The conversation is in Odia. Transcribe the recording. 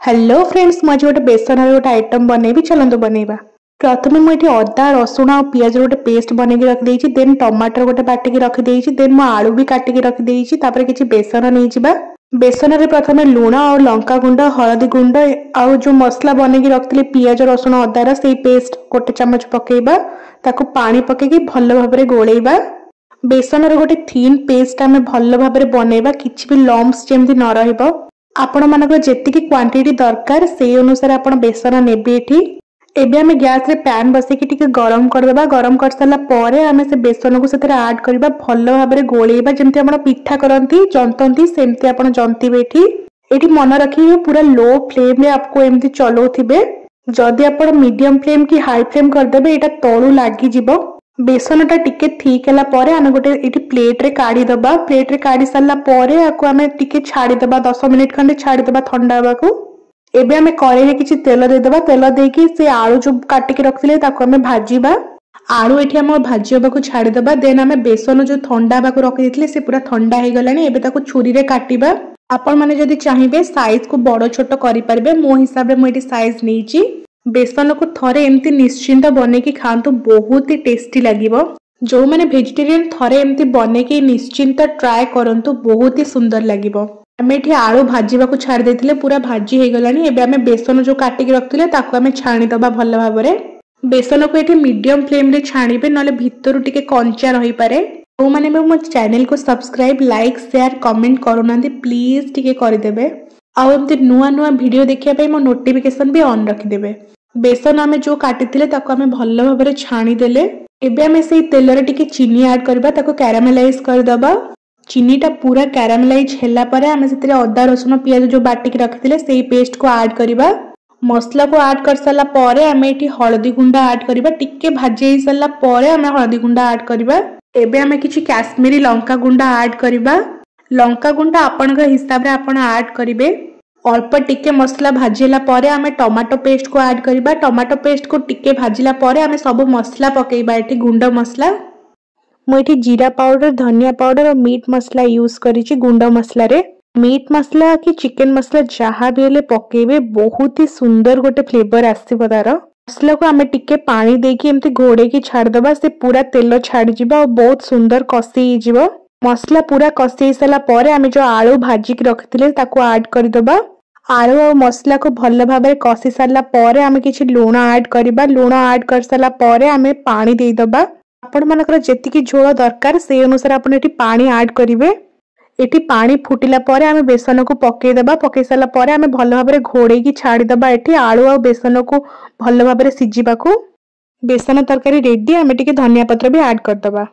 ହ୍ୟାଲୋ ଫ୍ରେଣ୍ଡସ୍, ମୁଁ ଆଜି ଗୋଟେ ବେସନରେ ଗୋଟେ ଆଇଟମ୍ ବନେଇବି। ଚାଲନ୍ତୁ ବନେଇବା। ପ୍ରଥମେ ମୁଁ ଏଠି ଅଦା, ରସୁଣ ଆଉ ପିଆଜର ଗୋଟେ ପେଷ୍ଟ ବନେଇକି ରଖିଦେଇଛି। ଦେନ୍ ଟମାଟର ଗୋଟେ ବାଟିକି ରଖିଦେଇଛି। ଦେନ୍ ମୁଁ ଆଳୁ ବି କାଟିକି ରଖିଦେଇଛି। ତାପରେ କିଛି ବେସନ ନେଇଯିବା। ବେସନରେ ପ୍ରଥମେ ଲୁଣ ଆଉ ଲଙ୍କା ଗୁଣ୍ଡ, ହଳଦୀ ଗୁଣ୍ଡ ଆଉ ଯେଉଁ ମସଲା ବନେଇକି ରଖିଥିଲି ପିଆଜ, ରସୁଣ, ଅଦାର ସେଇ ପେଷ୍ଟ ଗୋଟେ ଚାମଚ ପକେଇବା। ତାକୁ ପାଣି ପକେଇକି ଭଲ ଭାବରେ ଗୋଳେଇବା। ବେସନର ଗୋଟେ ଥିନ୍ ପେଷ୍ଟ ଆମେ ଭଲ ଭାବରେ ବନେଇବା, କିଛି ବି ଲମ୍ପସ୍ ଯେମିତି ନ ରହିବ। ଆପଣମାନଙ୍କର ଯେତିକି କ୍ୱାଣ୍ଟିଟି ଦରକାର, ସେଇ ଅନୁସାରେ ଆପଣ ବେସନ ନେବେ ଏଠି। ଏବେ ଆମେ ଗ୍ୟାସରେ ପ୍ୟାନ୍ ବସେଇକି ଟିକେ ଗରମ କରିଦେବା। ଗରମ କରିସାରିଲା ପରେ ଆମେ ସେ ବେସନକୁ ସେଥିରେ ଆଡ୍ କରିବା, ଭଲ ଭାବରେ ଗୋଳେଇବା। ଯେମିତି ଆପଣ ପିଠା କରନ୍ତି, ଜନ୍ତନ୍ତି, ସେମିତି ଆପଣ ଜନ୍ତିବେ ଏଠି। ଏଠି ମନେ ରଖିବେ, ପୁରା ଲୋ ଫ୍ଲେମ୍ରେ ଆପକୁ ଏମିତି ଚଲାଉଥିବେ। ଯଦି ଆପଣ ମିଡିୟମ ଫ୍ଲେମ୍ କି ହାଇ ଫ୍ଲେମ୍ କରିଦେବେ, ଏଇଟା ତଳୁ ଲାଗିଯିବ। ବେସନଟା ଟିକେ ଥିକ୍ ହେଲା ପରେ ଆମେ ଗୋଟେ ଏଇଠି ପ୍ଲେଟରେ କାଢିଦେବା। ପ୍ଲେଟରେ କାଢି ସାରିଲା ପରେ ଆକୁ ଆମେ ଟିକେ ଛାଡ଼ିଦେବା, 10 ମିନିଟ୍ ଖଣ୍ଡେ ଛାଡ଼ିଦେବା ଥଣ୍ଡା ହେବାକୁ। ଏବେ ଆମେ କରେଇରେ କିଛି ତେଲ ଦେଇଦେବା। ତେଲ ଦେଇକି ସେ ଆଳୁ ଯୋଉ କାଟିକି ରଖିଥିଲେ, ତାକୁ ଆମେ ଭାଜିବା। ଆଳୁ ଏଠି ଆମ ଭାଜି ହେବାକୁ ଛାଡ଼ିଦେବା। ଦେନ୍ ଆମେ ବେସନ ଯୋଉ ଥଣ୍ଡା ହେବାକୁ ରଖିଦେଇଥିଲେ, ସେ ପୁରା ଥଣ୍ଡା ହେଇଗଲାଣି। ଏବେ ତାକୁ ଛୁରୀରେ କାଟିବା। ଆପଣମାନେ ଯଦି ଚାହିଁବେ, ସାଇଜକୁ ବଡ଼ ଛୋଟ କରିପାରିବେ। ମୋ ହିସାବରେ ମୁଁ ଏଠି ସାଇଜ ନେଇଛି। ବେସନକୁ ଥରେ ଏମିତି ନିଶ୍ଚିନ୍ତ ବନେଇକି ଖାଆନ୍ତୁ, ବହୁତ ହି ଟେଷ୍ଟି ଲାଗିବ। ଯୋଉମାନେ ଭେଜିଟେରିଆନ, ଥରେ ଏମିତି ବନେଇକି ନିଶ୍ଚିନ୍ତ ଟ୍ରାଏ କରନ୍ତୁ, ବହୁତ ହି ସୁନ୍ଦର ଲାଗିବ। ଆମେ ଏଠି ଆଳୁ ଭାଜିବାକୁ ଛାଡ଼ି ଦେଇଥିଲେ, ପୁରା ଭାଜି ହେଇଗଲାଣି। ଏବେ ଆମେ ବେସନ ଯୋଉ କାଟିକି ରଖିଥିଲେ, ତାକୁ ଆମେ ଛାଣିଦବା ଭଲ ଭାବରେ। ବେସନକୁ ଏଠି ମିଡିୟମ ଫ୍ଲେମରେ ଛାଣିବେ, ନହେଲେ ଭିତରୁ ଟିକେ କଞ୍ଚା ରହିପାରେ। ଯେଉଁମାନେ ବି ମୋ ଚ୍ୟାନେଲକୁ ସବସ୍କ୍ରାଇବ, ଲାଇକ୍, ସେୟାର, କମେଣ୍ଟ କରୁନାହାନ୍ତି, ପ୍ଲିଜ୍ ଟିକେ କରିଦେବେ। ଆଉ ଏମିତି ନୂଆ ନୂଆ ଭିଡ଼ିଓ ଦେଖିବା ପାଇଁ ମୋ ନୋଟିଫିକେସନ ବି ଅନ୍ ରଖିଦେବେ। ବେସନ ଆମେ ଯୋଉ କାଟିଥିଲେ, ତାକୁ ଆମେ ଭଲ ଭାବରେ ଛାଣିଦେଲେ। ଏବେ ଆମେ ସେଇ ତେଲରେ ଟିକେ ଚିନି ଆଡ୍ କରିବା, ତାକୁ କ୍ୟାରାମେଲାଇଜ କରିଦେବା। ଚିନିଟା ପୁରା କ୍ୟାରାମେଲାଇଜ ହେଲା ପରେ ଆମେ ସେଥିରେ ଅଦା, ରସୁଣ, ପିଆଜ ଯୋଉ ବାଟିକି ରଖିଥିଲେ, ସେଇ ପେଷ୍ଟକୁ ଆଡ୍ କରିବା। ମସଲାକୁ ଆଡ୍ କରିସାରିଲା ପରେ ଆମେ ଏଠି ହଳଦୀ ଗୁଣ୍ଡ ଆଡ୍ କରିବା। ଟିକେ ଭାଜି ହେଇସାରିଲା ପରେ ଆମେ ହଳଦୀ ଗୁଣ୍ଡ ଆଡ୍ କରିବା। ଏବେ ଆମେ କିଛି କାଶ୍ମୀରୀ ଲଙ୍କା ଗୁଣ୍ଡ ଆଡ୍ କରିବା। ଲଙ୍କା ଗୁଣ୍ଡ ଆପଣଙ୍କ ହିସାବରେ ଆପଣ ଆଡ୍ କରିବେ। ଅଳ୍ପ ଟିକେ ମସଲା ଭାଜି ହେଲା ପରେ ଆମେ ଟମାଟୋ ପେଷ୍ଟକୁ ଆଡ୍ କରିବା। ଟମାଟୋ ପେଷ୍ଟକୁ ଟିକେ ଭାଜିଲା ପରେ ଆମେ ସବୁ ମସଲା ପକେଇବା ଏଠି, ଗୁଣ୍ଡ ମସଲା। ମୁଁ ଏଠି ଜିରା ପାଉଡର, ଧନିଆ ପାଉଡର ଆଉ ମିଟ୍ ମସଲା ୟୁଜ୍ କରିଛି। ଗୁଣ୍ଡ ମସଲାରେ ମିଟ୍ ମସଲା କି ଚିକେନ ମସଲା ଯାହା ବି ହେଲେ ପକେଇବେ, ବହୁତ ହି ସୁନ୍ଦର ଗୋଟେ ଫ୍ଲେଭର ଆସିବ ତାର। ମସଲାକୁ ଆମେ ଟିକେ ପାଣି ଦେଇକି ଏମିତି ଘୋଡେଇକି ଛାଡ଼ିଦବା। ସେ ପୁରା ତେଲ ଛାଡ଼ିଯିବ ଆଉ ବହୁତ ସୁନ୍ଦର କଷି ହେଇଯିବ। ମସଲା ପୁରା କଷି ହେଇସାରିଲା ପରେ ଆମେ ଯୋଉ ଆଳୁ ଭାଜିକି ରଖିଥିଲେ, ତାକୁ ଆଡ୍ କରିଦବା। ଆଳୁ ଆଉ ମସଲାକୁ ଭଲ ଭାବରେ କଷି ସାରିଲା ପରେ ଆମେ କିଛି ଲୁଣ ଆଡ୍ କରିବା। ଲୁଣ ଆଡ୍ କରିସାରିଲା ପରେ ଆମେ ପାଣି ଦେଇଦବା। ଆପଣମାନଙ୍କର ଯେତିକି ଝୋଳ ଦରକାର, ସେଇ ଅନୁସାରେ ଆପଣ ଏଠି ପାଣି ଆଡ୍ କରିବେ। ଏଠି ପାଣି ଫୁଟିଲା ପରେ ଆମେ ବେସନକୁ ପକେଇଦବା। ପକେଇ ସାରିଲା ପରେ ଆମେ ଭଲ ଭାବରେ ଘୋଡେଇକି ଛାଡ଼ିଦବା ଏଠି ଆଳୁ ଆଉ ବେସନକୁ ଭଲ ଭାବରେ ସିଝିବାକୁ। ବେସନ ତରକାରୀ ରେଡି। ଆମେ ଟିକେ ଧନିଆ ପତ୍ର ବି ଆଡ୍ କରିଦବା।